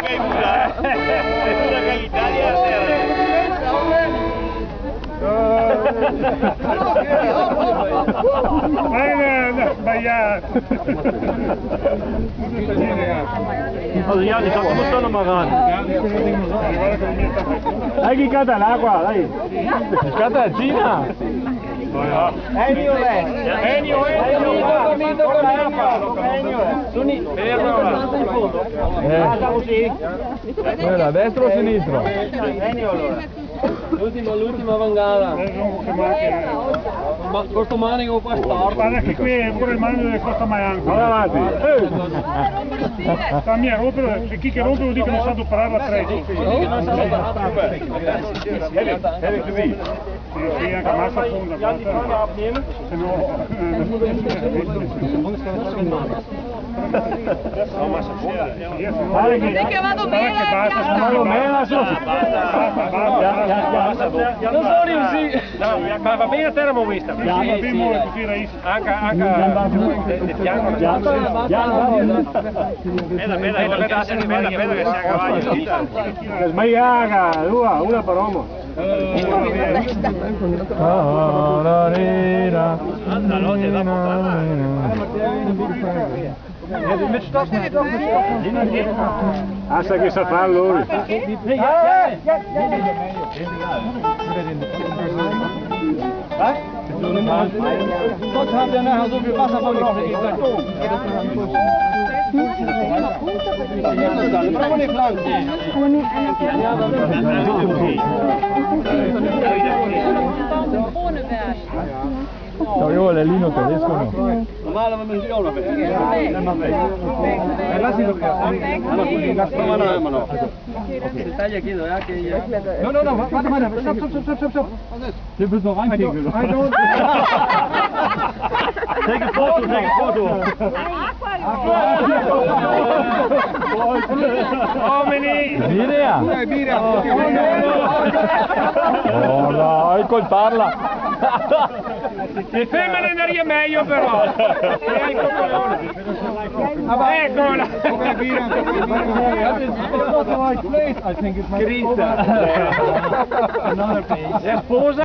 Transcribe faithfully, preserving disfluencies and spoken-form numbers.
Dai, dai, dai, sbagliato. Adriani, come stanno magari? Dai, chi cata l'acqua, dai. Cata la Cina. Anyway. Anyway. Anyway. Ferma, va. Eh. Basta così. Quella, destra o sinistra? Anyway, allora. L'ultima, l'ultima vangada. Ma questo manico qua storto. Guarda che qui è pure il manico del Costa Maianco. Vada avanti. Eh. Sta mia rompere, e chi che rompe vuol dire che non sa doperare l'attrezzo. Eh, eh, così. Sì, sì, anche massa fonda, guarda. Se no, eh, Guarda che basta, basta, basta, basta, basta. Non so riuscito. No, ma va ben a terra, ma questa. Sì, sì. Anca, anca. Bela, bela, bela, bela che sia a cavaio. Sbagliata, una, una per uomo. Ah, sa che sa far lori. Io l'alino tedesco, no? Ma la menziona, beh. Eh, là si tocca. Ma no, ma no. Se taglia, chiedo, eh, che... No, no, no, guarda, guarda, stop, stop, stop, stop, stop. Adesso. Io questo va in piccolo. I don't. Take a photo, take a photo. Uomini! Birra! Eh, birra. Oh, no, ecco il parla. Le femmene andaria meglio, però. E ecco quella. Eccola. Scritta. Another page. La sposa